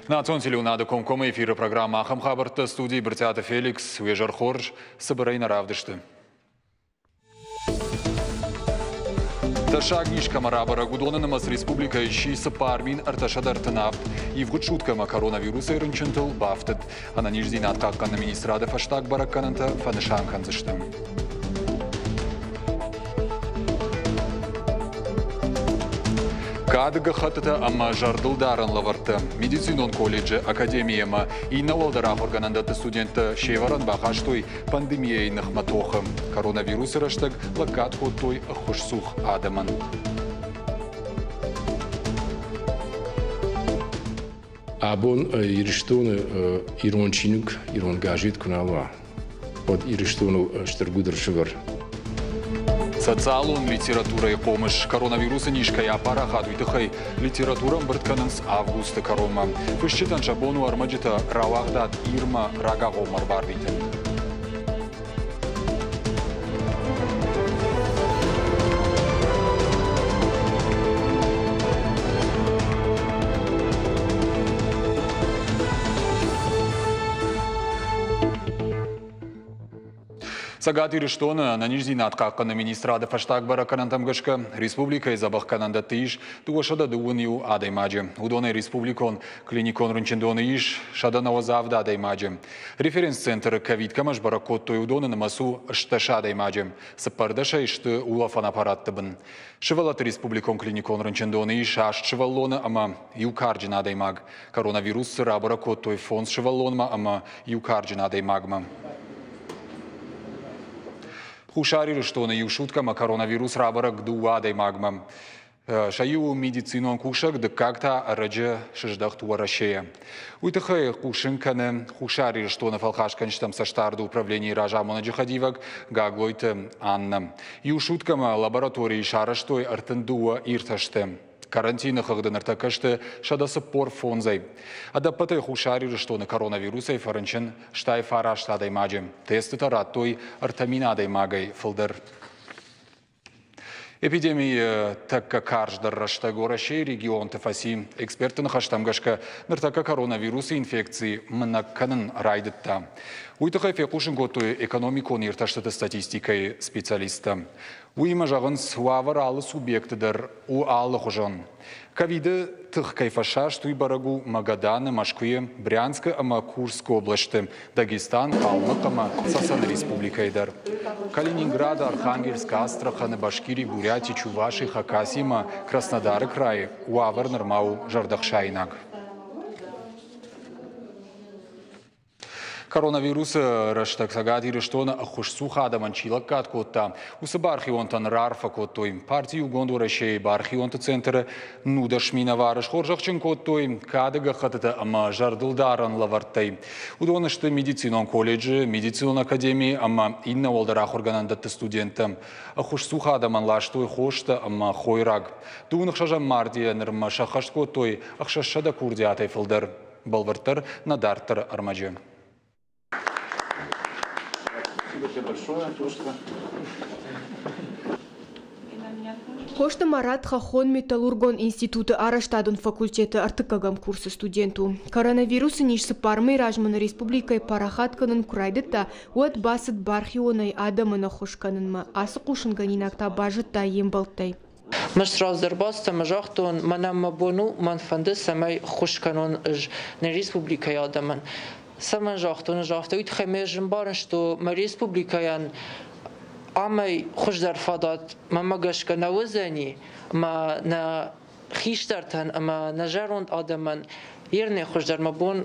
Национ телеуынады комкоммӕ эфиры программӕ «Ахӕм хабӕрттӕ» студийы Брытъиаты Феликс. Уе зӕр хорз, цыбырӕй нӕ равдысты. Тӕссаг низ кӕмӕ рабӕрӕг, уыдоны нымӕц республикӕйы сси 4337. Ивгъуыд суткӕмӕ коронавирусӕй рынчынтыл бафтыд. Ӕнӕниздзинад хъахъхъӕныны министрады фӕстаг бӕрӕггӕнӕнтӕ фӕнысан кӕндзысты. Кады гӕххӕттытӕ ӕмӕ зӕрдылдарӕн лӕвӕрттӕ медицинон колледжы, академийы ӕмӕ иннӕ уӕлдӕр ахуыргӕнӕндӕтты студенттӕ се вӕрӕн бахастой пандемийӕйы ныхмӕ тохы. Коронавирусы рӕстӕг лӕггад кодтой ӕххуысцух адӕмӕн. Абон Ирыстоны ирон чиныг, ирон газет куы нал уа, уӕд Ирыстоныл стыр гуыдыр сывӕр. Социалон литературӕйы хъомыс коронавирусы низ кӕй апарахат, уый тыххӕй литературӕ ӕмбырд кӕнынц августы кӕронмӕ. Фысджытӕн сӕ бон у ӕрмӕджытӕ рауагъдад Ирмӕ рагагъоммӕ ӕрбарвитын. Цӕгат Ирыстоны ӕнӕниздзинад хъахъхъӕныны министрады фӕстаг бӕрӕггӕнӕнтӕм гӕсгӕ республикӕйы дзӕбӕхгӕнӕндӕтты ис 221 адӕймаджы. Уыдонӕй республикон клиникон рынчындоны ис 197 адӕймаджы. Референс-центры ковид кӕмӕ сбӕрӕг кодтой, уыдоны нымӕц у 18 адӕймаджы. Цыппӕрдӕсӕй сты улӕфӕн аппаратты бын. Сывӕллӕтты республикон клиникон рынчындоны ис аст сывӕллоны ӕмӕ иу карджын адӕймаг. Коронавирус дзы рабӕрӕг кодтой фондз сывӕллонмӕ ӕмӕ иу карджын адӕймагмӕ. Хуссар Ирыстоны иу суткӕмӕ коронавирус рабӕрӕг дыууӕ адӕймагмӕ. Сӕ иу медицинон кусӕг, дыккаг та ӕрӕджы сыздӕхт Уӕрӕсейӕ. Уый тыххӕй хъусын кӕны Хуссар Ирыстоны фӕлхасгӕнджытӕм цӕстдарды управленийы разамонӕджы хӕдивӕг Гаглойты Аннӕ. Иу суткӕмӕ лабораторийы сарӕзтой 32 иртӕсты. Карантины хыгъды ныртӕккӕ сты 145-ӕй. Ӕдӕппӕтӕй Хуссар Ирыстоны коронавирусӕй фӕрынчын стай фараст адӕймаджы. Тестытӕ радтой 3000 адӕймагӕй фылдӕр. Эпидемийы тӕккӕ карздӕр рӕстӕг Уӕрӕсейы регионты фӕци. Экспертты ныхӕстӕм гӕсгӕ, ныртӕккӕ коронавирусы инфекци мынӕг кӕнын райдыдта. Уый тыххӕй фехъусын кодтой экономикон иртӕстыты статистикӕйы специалисттӕ. Уыимӕ зӕгъынц, уавӕр алы субъекты дӕр у алыхуызон. Ковиды тых кӕй фӕсаст, уый бӕрӕг у Магаданы, Мӕскуыйы, Брянскы ӕмӕ Курскы облӕсты, Дагестан, Хъалмыхъ ӕмӕ Цӕцӕны республикӕйы дӕр. Калининграды, Архангельскы, Астраханы, Башкири, Буряти, Чуваши, Хакаси ӕмӕ Краснодары крайы уавӕр нырма у зӕрдӕхсаинаг. Коронавирусы рӕстӕг Цӕгат Ирыстоны ӕххуысцух адӕмӕн чи лӕггад кодта, уыцы бархионтӕн раарфӕ кодтой. Парти Иугонд Уӕрӕсейы бархионты центры 19 минӕвары схорзӕхджын кодтой кады гӕххӕттытӕ ӕмӕ зӕрдылдарӕн лӕвӕрттӕй. Уыдон сты медицинон колледжы, медицинон академийы ӕмӕ иннӕ уӕлдӕр ахуыргӕнӕндӕтты студенттӕ. Ӕххуысцух адӕмӕн ластой хостӕ ӕмӕ хойраг. Дыууын ӕхсӕзӕм мартъийӕ нырмӕ сӕххӕст кодтой 600 курдиатӕй фылдӕр. Бӕлвырддӕр нӕ дарддӕры ӕрмӕджы. Хосты Марат хӕххон металлургон институты арӕзтадон факультеты ӕртыккӕгӕм курсы студент у. Коронавирусы низ цыппар мӕй размӕ нӕ республикӕйы парахат кӕнын куы райдыдта, уӕд бацыд бархионӕй адӕмӕн ӕххуыс кӕнынмӕ. Ацы хъусынгӕнинаг та базыдта йе мбӕлттӕй. Мӕ сраздӕр бацыдтӕн ӕмӕ загътон, мӕнӕн мӕ бон у, мӕн фӕнды, цӕмӕй ххуыс кӕнон ӕз нӕ республикӕйы адӕмӕн. Цӕмӕн загътон, ӕз афтӕ, уый тыххӕй мӕ ӕз ӕмбарын, что мӕ республикӕйӕн амӕй хуыздӕр фадат мӕнмӕ гӕсгӕ нӕ уыдзӕни, ӕмӕ нӕ хистӕртӕн ӕмӕ нӕ зӕронд адӕмӕн ерне хуыздӕр мӕ бон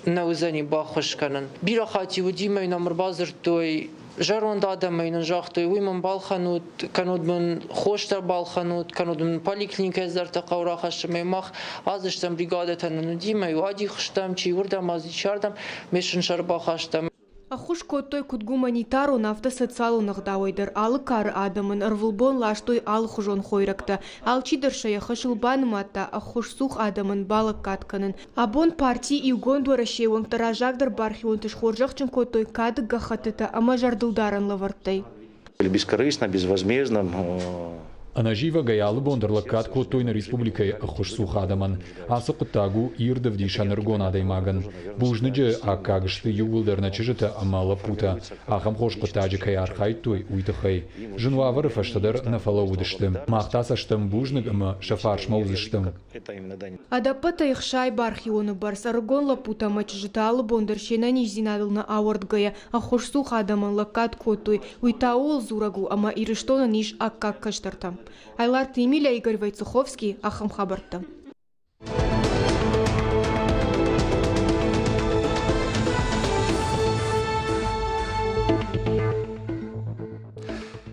нӕ уыдзӕни баххуыс кӕнын. Бирӕ хатт-иу уыди, мӕ нӕм ӕрбадзырдтой зӕронд адӕмӕй нын загътой, уый мын балхӕнут, кӕнут мын хостӕ балхӕнут, кӕнут мын поликлиникӕйы зӕртӕ хъӕуы рахӕссын. Мӕ мах азыстӕм бригадӕтӕ нын уыди, мӕ иу адих стӕм, чи уырдӕм азди, чи ардӕм, ме сын сӕр бахастам. Ӕххуыс кодтой куыд гуманитарон, афтӕ социалон ӕгъдауӕй дӕр. Алы кары адӕмӕн ӕрвылбон ластой алыхуызон хойрӕгтӕ. Алчидӕр сӕ йӕ хӕсыл банымадта ӕххуысцух адӕмӕн балӕггад кӕнын. Абон парти Иугонд Уӕрӕсейы уӕнгтӕ раззагдӕр бархионты схорзӕхджын кодтой кады гӕххӕттытӕ ӕмӕ зӕрдылдарӕн лӕвӕрттӕй. Бескорыстно, безвозмездно. Ӕнӕзивӕгӕй алы бон дӕр лӕггад кодтой нӕ республикӕйы ӕххуысцух адӕмӕн. Ацы хъуыддаг у ирд ӕвдисӕн ӕрыгон адӕймагӕн. Бузныджы аккаг сты иууылдӕр нӕ чызджытӕ ӕмӕ лӕппутӕ, ахӕм хорз хъуыддаджы кӕй архайдтой, уый тыххӕй. Зын уавӕры фӕстӕ дӕр нӕ фӕлӕууыдысты. Мах та сӕ стӕм бузныг ӕмӕ сӕ фарсмӕ уыдзыстӕм. Ӕдӕппӕтӕй 60 бархионы бӕрц ӕрыгон лӕппутӕ ӕмӕ чызджытӕ алы бон дӕр се нӕниздзинадыл нӕ ауӕрдгӕйӕ ӕххуысцух адӕмӕн лӕггад кодтой, уый та ууыл дзурӕг у, ӕмӕ Ирыстонӕн ис аккаг кӕстӕртӕ. Айларты Емеля, Игорь Войцеховский, ахӕм хабӕрттӕ.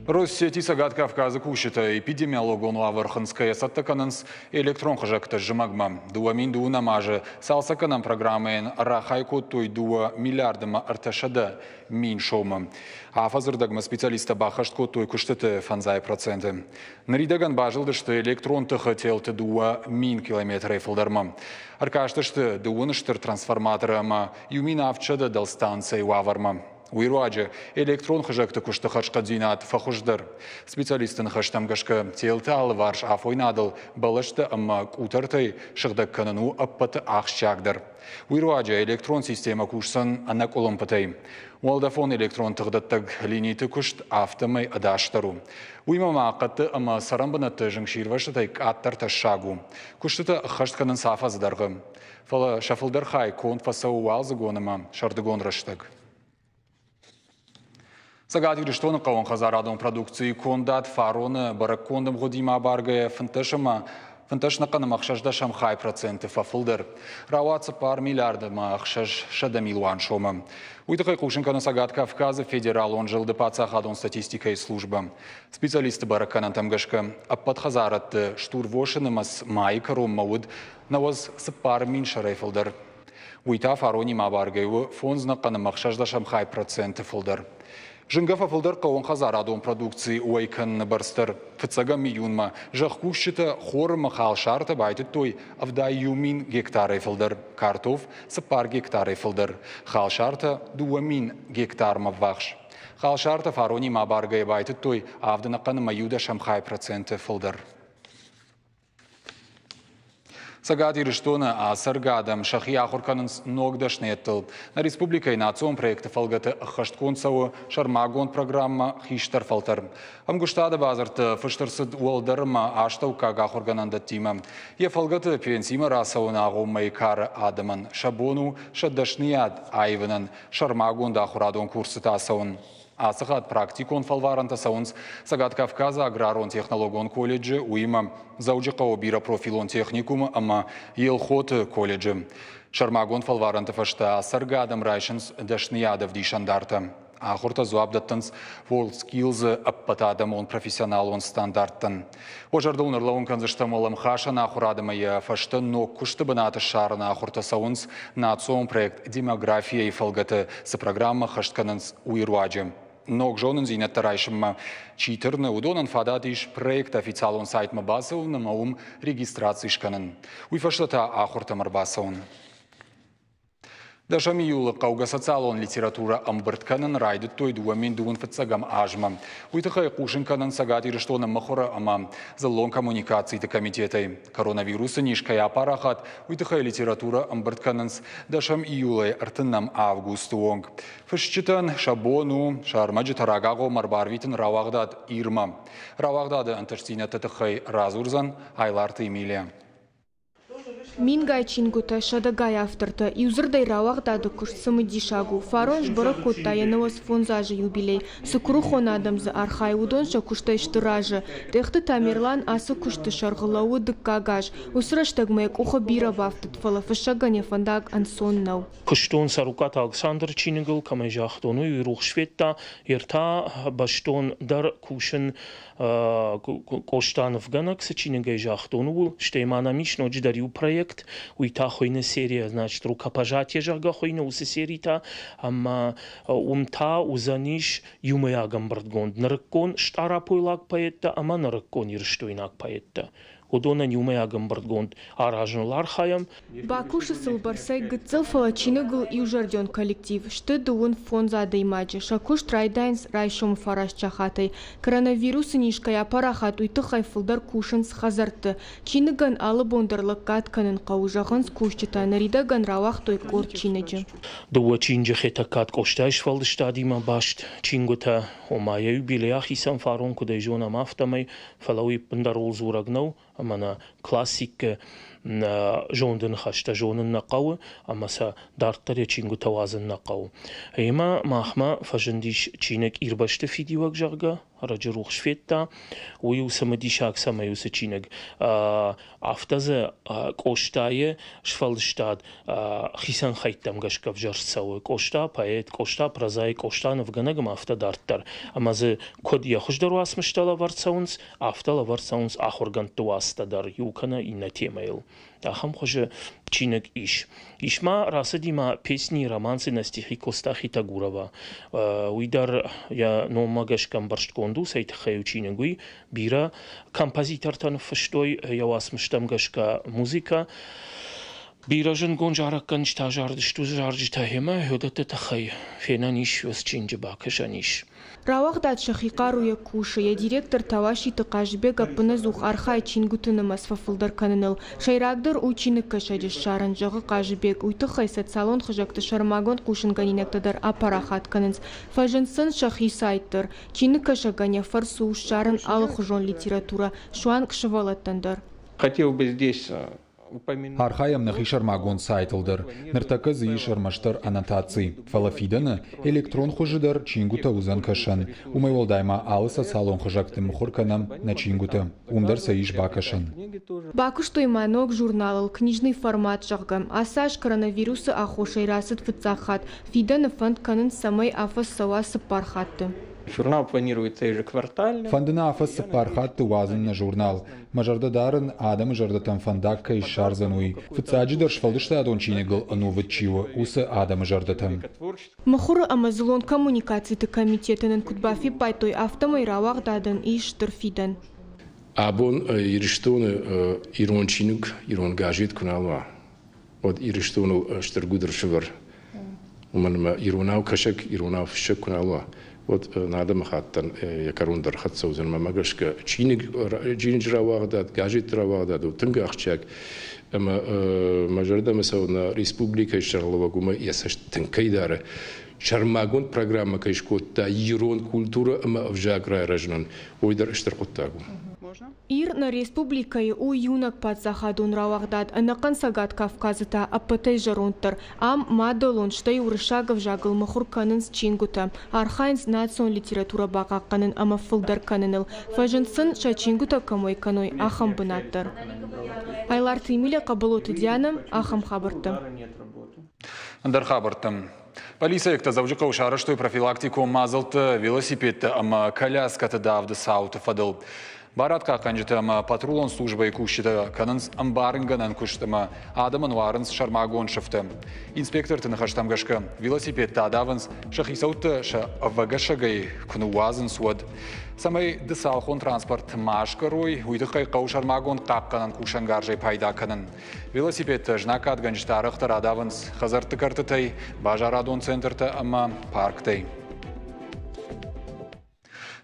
Россети Цӕгат Кавказы кусджытӕ эпидемиологон уавӕр хынцгӕйӕ цӕттӕ кӕнынц электрон хызӕгтӕ зымӕгмӕ. 2012 азы цалцӕггӕнӕн программӕйӕн рахай кодтой 2 миллиарды ӕмӕ 300 мин сомы. Афӕдзырдӕгмӕ специалисттӕ баххӕст кодтой куыстыты 5%. Ныридӕгӕн базылдысты электрон тыхы телты 2000 километрӕй фылдӕрмӕ. Ӕркастысты дыууын стыр трансформаторы ӕмӕ 1700 дӕлстанцӕйы уавӕрмӕ. Уый руаджы электрон хызӕгты куысты хӕрзхъӕддзинад фӕхуыздӕр. Специалистты ныхӕстӕм гӕсгӕ, телты алыварс афойнадыл бӕлӕстӕ ӕмӕ къутӕртӕй сыгъдӕг кӕнын у ӕппӕты ахсджиагдӕр. Уый руаджы электрон системӕ кусдзӕн ӕнӕкъуылымпытӕй. Уӕлдӕфон электрон тыхдӕттӕг линиты куыст афтӕмӕй ӕдасдӕр у. Уыимӕ ма хъӕдты ӕмӕ цӕрӕнбынӕтты зынгсирвӕзтытӕй къаддӕр тӕссаг у. Куыстытӕ ӕххӕст кӕнынц афӕдзы дӕргъы. Фӕлӕ сӕ фылдӕр хай конд фӕцӕуы уалдзыгон ӕмӕ сӕрдыгон рӕстӕг. Цӕгат Ирыстоны хъӕууонхӕдзарадон продукцийы кондад фароны бӕрӕггонд ӕмгъуыдимӕ абаргӕйӕ 15 ӕмӕ 15 ӕнӕхъӕн ӕмӕ 60 хай проценты фӕфылдӕр. Рауад 4 миллиард ӕмӕ 600 милуан сомы. Уый тыххӕй хъусын кӕны Цӕгат Кавказы федералон зылды паддзахадон статистикӕйы службӕ. Специалистты бӕрӕггӕнӕнтӕм гӕсгӕ, ӕппӕт хӕдзарӕдты стурвосы нымӕц майы кӕронмӕ уыд 94 мин сӕрӕй фылдӕр. Уый та фаронимӕ абаргӕ у фондз ӕнӕхъӕн ӕмӕ 60 хай проценты фылдӕр. Зынгӕ фӕфылдӕр хъӕууонхӕдзарадон продукци уӕй кӕныны бӕрц дӕр. Фыццӕгӕм июнмӕ зӕхкусджытӕ хор ӕмӕ халсартӕ байтыдтой 71 мин гектарӕй фылдӕр, картоф 4 гектарӕй фылдӕр, халсартӕ 2 мин гектармӕ ввахс. Халсартӕ фаронимӕ абаргӕйӕ байтыдтой авд ӕнӕхъӕн ӕмӕ иу хай проценты фылдӕр. Цӕгат Ирыстоны ацӕргӕ адӕм сӕхи ахуыр кӕнынц ног дӕсныйӕдтыл. Нӕ республикӕйы национ проекты фӕлгӕты ӕххӕстгонд цӕуы сӕрмагонд программӕ «Хистӕр фӕлтӕр». Ӕмгуыстады бадзырдты фыст ӕрцыд уӕлдӕр ӕмӕ астӕуккаг ахуыргӕнӕндӕттимӕ. Йӕ фӕлгӕты пенсимӕ рацӕуыны агъоммӕйы кары адӕмӕн сӕ бон у сӕ дӕсныйад аивынӕн сӕрмагонд ахуырадон курсыты ацӕуын. Ацы хатт практикон фӕлварӕнтӕ цӕуынц Цӕгат Кавказы аграрон-технологон колледжы, уыимӕ Дзӕуджыхъӕуы бирӕпрофилон техникумы ӕмӕ Елхоты колледжы. Сӕрмагонд фӕлварӕнты фӕстӕ ацӕргӕ адӕм райсынц дӕсныйад ӕвдисӕндартӕ. Ахуыртӕ дзуапп дӕттынц WorldSkills-ы ӕппӕтадӕмон профессионалон стандарттӕн. Уӕ зӕрдыл ныр кӕндзыстӕм уӕлӕмхасӕн ахуырад ӕмӕ йӕ фӕстӕ ног куысты бынаты ссарыны ахуыртӕ цӕуынц национ проект «Демография-йы фӕлгӕты цы программӕ ӕххӕст кӕнынц, уый руаджы. Ног зонындзинӕдтӕ райсынмӕ чи тырны, уыдонӕн фадат ис проекты официалон сайтмӕ бацӕуын ӕмӕ уым регистраци скӕнын. Уый фӕстӕ та ахуыртӕм ӕрбацӕуын. Дӕсӕм июлы хъӕугӕ социалон литературӕ ӕмбырд кӕнын райдыдтой 2021 азмӕ. Уый тыххӕй хъусын кӕнын Цӕгат Ирыстоны мыхуыры ӕмӕ дзыллон коммуникациты комитетӕй. Коронавирусы низ кӕй апарахат, уый тыххӕй литературӕ ӕмбырд кӕнынц 10 июлӕй 30 августы онг. Фысджытӕн сӕ бон у сӕ ӕрмӕджытӕ рагагъоммӕ ӕрбарвитын рауагъдад Ирмӕ. Рауагъдады ӕнтыстдзинӕдты тыххӕй радзурдзӕн Айларты Емелия. Мингай чингуытӕ, сӕдӕгай автортӕ. Иудзырдӕй рауагъдады куыст цымыдисаг у. Фарон сбӕрӕг кодта йӕ 95 азы юбилей. Цы куырыхон адӕм дзы архайы, уыдон сӕ куыстӕй сты разы. Тъехты Тамерлан ацы куысты сӕргъы лӕууы дыккаг аз. Уыцы рӕстӕгмӕ йӕ къухы бирӕ бафтыд, фӕлӕ фыссӕгӕн йӕ фӕндаг ӕнцон нӕу. Куыстон Цӕрукъаты Алыксандры чиныгыл, кӕмӕй загътон, уый рухс федта, ӕртӕ бӕстон дӕр кусын Къоста нывгӕнӕг цы чиныгӕй загътон, ууыл, стӕй ма нӕм ис ноджыдӕр иу проект, уый та хуыйны серия, значит, рукопожатие, зӕгъгӕ, хуыйны уыцы серитӕ, ӕмӕ уым та уыдзӕнис иумӕйаг ӕмбырдгонд нырыккон стъарапойлаг поэттӕ ӕмӕ нырыккон ирыстойнаг поэттӕ. уыдонӕн иумӕйаг ӕмбырдгонд аразыныл архайӕм. Бакусы сыл бӕрцӕй гыццыл, фӕлӕ чиныгыл иузӕрдион коллектив сты 35 адӕймаджы. Сӕ куыст райдайынц райсомы 9 сахатӕй. Коронавирусы низ кӕй апарахат, уый тыххӕй фылдӕр кусынц хӕдзӕртты. Чиныгӕн алы бон дӕр лӕггад кӕнын хъӕуы, зӕгъынц кусджытӕ. Ныридӕгӕн рауагътой къорд чиныджы. Дыууӕ чиныджы Хетӕгкат Къостайы сфӕлдыстадимӕ баст чингуытӕ, ома йӕ юбилей ахицӕн фарон, куыд ӕй зонӕм, афтӕмӕй, фӕлӕ уый ӕппындӕр ууыл дзурӕг нӕу, ӕмӕ нӕ классикы зонды ныхӕстӕ зонын нӕ хъӕуы ӕмӕ сӕ дарддӕр йӕ чингуытӕ уадзын нӕ хъӕуы. Гъемӕ махмӕ фӕзындис чиныг Ирбӕсты фидиуӕг, зӕгъгӕ, ӕрӕджы рухс федта. Уый у цымыдисаг, цӕмӕй уыцы чиныг. Афтӕ дзы Къостайы сфӕлдыстад хицӕн хӕйттӕм гӕсгӕ ӕвзӕрст цӕуы. Къоста поэт, Къоста прозаик, Къоста нывгӕнӕг ӕмӕ афтӕ дарддӕр. Ӕмӕ дзы куыд йӕ хуыздӕр уацмыстӕ лӕвӕрд цӕуынц, афтӕ лӕвӕрд цӕуынц ахуыргӕндты уацтӕ дӕр иу кӕнӕ иннӕ темӕйыл. Ахӕм хуызы чиныг ис. Ис ма рацыди ма песни и романсы на стихи Коста Хитагурова. Уый дӕр йӕ номмӕ гӕсгӕ ӕмбӕрстгонд у, цӕй тыххӕй у чиныг, уый. Бирӕ композитортӕ ныффыстой йӕ уацмыстӕм гӕсгӕ музыкӕ. Бирӕ зындгонд зарӕггӕнджытӕ зарыдысты уыцы зарджытӕ ӕмӕ уыдӕтты тыххӕй фенӕн ис, уыцы чиныджы бакӕсӕн ис. Рауагъдад сӕхи хъаруйӕ кусы, йӕ директор Тауаситы Хъазыбег ӕппынӕдзух архайы чингуыты нымӕц фӕфылдӕр кӕныныл. Сӕйрагдӕр у чиныгкӕсӕджы ссарын, зӕгъы Хъазыбег. Уый тыххӕй социалон хызӕгты сӕрмагонд хъусынгӕнинӕгтӕ дӕр апарахат кӕнынц. Фӕзынд сын сӕхи сайт дӕр. Чиныгкӕсӕгӕн йӕ фӕрцы у ссарын алыхуызон литературӕ, суанг сывӕллӕттӕн дӕр. Хотел бы здесь Архайӕм нӕхи сӕрмагонд сайтыл дӕр. Ныртӕккӕ дзы ис ӕрмӕстдӕр аннотаци. Фӕлӕ фидӕны электрон хуызы дӕр чингуытӕ уыдзӕн кӕсӕн. Уымӕй уӕлдай ма алы социалон хызӕгты мыхуыр кӕнӕм нӕ чингуытӕ. Уым дӕр сӕ ис бакӕсӕн. Бакуыстой ма ног журналыл «Книжный формат», зӕгъгӕ. Ацы аз коронавирусы аххосӕй рацыд фыццаг хатт. Фидӕны фӕнд кӕнынц, цӕмӕй афӕдз цӕуа цыппар хатты. Журнал планируется ежеквартально. Фӕнды нӕ афӕдз цыппар хатты уадзын нӕ журнал. Мӕ зӕрдӕ дарын, адӕмы зӕрдӕтӕм фӕндаг кӕй ссардзӕн, уый. Фыццаджыдӕр сфӕлдыстадон чиныгыл ӕнувыд чи у, уыцы адӕмы зӕрдӕтӕм. Мыхуыры ӕмӕ дзыллон коммуникациты комитеты нын куыд бафиппайдтой, афтӕмӕй рауагъдадӕн ис стыр фидӕн. Абон Ирыстоны ирон чиныг, ирон газет куы нал уа, уӕд Ирыстоныл стыр гуыдыр сывӕр. Уымӕн ӕмӕ иронау кӕсӕг, иронау фыссӕг куы нал уа, уӕд нӕ адӕмыхаттӕн йӕ кӕрон дӕр хӕццӕ уыдзӕн. Мӕнмӕ гӕсгӕ чиныг, чиныджы рауагъдад, газетты рауагъдад у тынг ахсджиаг. Ӕмӕ мӕ зӕрдӕмӕ цӕуы нӕ республикӕйы сӕргълӕууӕг уымӕ йӕ цӕст тынг кӕй дары, сӕрмагонд программӕ кӕй скодта ирон культурӕ ӕмӕ ӕвзаг райрӕзынӕн, уый дӕр стыр хъуыддаг у. Ир нӕ республикӕйы у иунӕг паддзахадон рауагъдад, ӕнӕхъӕн Цӕгат Кавказы та ӕппӕтӕй зӕронддӕр. Ам мадӕлон, стӕй уырыссаг ӕвзагыл мыхуыр кӕнынц чингуытӕ, архайынц национ литературӕ бахъахъхъӕнын ӕмӕ фылдӕр кӕныныл. Фӕзынд сын, сӕ чингуытӕ кӕм уӕй кӕной, ахӕм бынат дӕр. Айларты Емеля, Хъӕбӕлоты Дианӕ, ахӕм хабӕрттӕ. Ӕндӕр хабӕрттӕм. Полицейӕгтӕ Дзӕуджыхъӕуы сарӕзтой профилактикон мадзӕлттӕ велосипедтӕ ӕмӕ коляскӕты давды цауты фӕдыл. Барадхъахъхъӕнджытӕ ӕмӕ патрулон службӕйы кусджытӕ кӕнынц ӕмбарынгӕнӕн куыст ӕмӕ адӕмӕн уарынц сӕрмагонд сыфтӕ. Инспекторты ныхӕстӕм гӕсгӕ, велосипедтӕ адавынц, сӕ хицӕуттӕ сӕ ӕвӕгӕсӕгӕй куы ныууадзынц, уӕд. Цӕмӕй дыцалхон транспорт ма скъӕрой, уый тыххӕй хъӕуы сӕрмагонд хъахъхъӕнӕн кусӕнгарзӕй пайда кӕнын. Велосипедтӕ знаггадгӕнджытӕ арӕхдӕр адавынц хӕдзӕртты кӕртытӕй, базарадон центртӕ ӕмӕ парктӕй.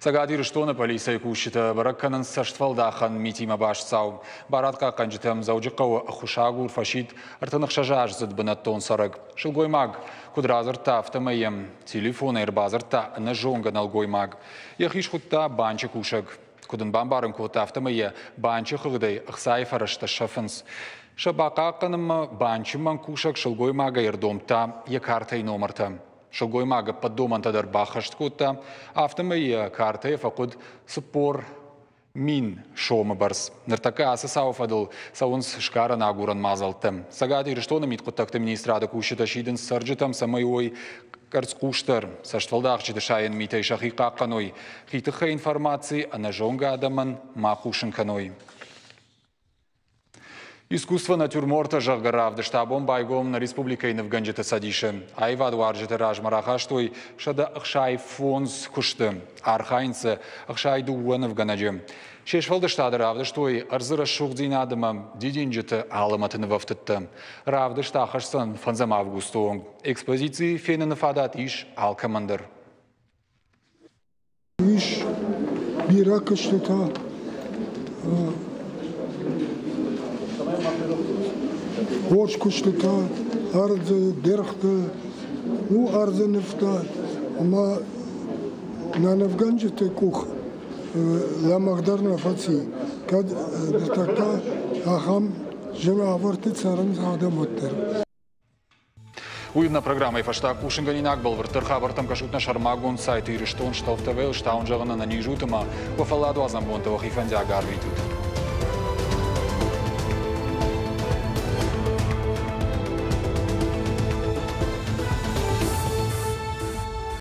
Цӕгат Ирыстоны полицӕйы кусджытӕ бӕрӕг кӕнынц цӕстфӕлдахӕн митимӕ баст цау. Барадхъахъхъӕнджытӕм Дзӕуджыхъӕуы ӕххуысагур фӕсидт 36-аздзыд бынӕттон цӕрӕг. Сылгоймаг куыд радзырдта, афтӕмӕй йӕм телефонӕй ӕрбадзырдта ӕнӕзонгӕ нӕлгоймаг. Йӕхи схуыдта банчы кусӕг. Куыд ын бамбарын кодта, афтӕмӕй йӕ банчы хыгъдӕй ӕхцайы фӕрӕзтӕ сӕфынц. Сӕ бахъахъхъӕнынмӕ банчы мӕнгкусӕг сылгоймагӕй ӕрдомдта йӕ картӕйы номыртӕ. Сылгоймаг ӕппӕт домӕнтӕ дӕр баххӕст кодта, афтӕмӕй йӕ картӕйы фӕхъуыд 40 000 сомы бӕрц. Ныртӕккӕ ацы цауы фӕдыл цӕуынц сгарӕн-агурӕн мадзӕлттӕ. Цӕгат Ирыстоны мидхъуыддӕгты министрады кусджытӕ сидынц цӕрджытӕм, цӕмӕй уой къӕрцхъусдӕр, цӕстфӕлдахджыты сайӕн митӕй сӕхи хъахъхъӕной, хи тыххӕй информаци ӕнӕзонгӕ адӕмӕн ма хъусын кӕной. Искусство натюрморта, зӕгъгӕ, равдыст абон байгом нӕ республикӕйы нывгӕнджыты цӕдисы. Аивадуарзджыты размӕ рахастой 165 куысты. Архайынц дзы 62 нывгӕнӕджы. Се сфӕлдыстады равдыстой ӕрдзы рӕсугъддзинад ӕмӕ дидинджыты алӕмӕты нывӕфтыдтӕ. Равдыст ахӕсдзӕн 5 августы онг. Экспозици феныны фадат ис алкӕмӕн дӕр. Ис бирӕ куыстытӕ. Хорз куыстытӕ, ӕрдзы, дӕргъты, ну, ӕрдзы нывтӕ ӕмӕ нӕ нывгӕнджыты къух лӕмӕгъдӕр нӕ фӕци. Кӕд ныртӕккӕ ахӕм зын уавӕрты цӕрынц адӕм, уӕддӕр. Уый нӕ программӕйы фӕстаг хъусынгӕнинаг. Бӕлвырддӕр хабӕрттӕм кӕсут нӕ сӕрмагонд сайты Ирыстон Столтовел, стаун зӕгъын ӕнӕниз ут ӕмӕ уӕ фӕлладуадзӕн бонтӕ уӕхи фӕндиаг арвитут.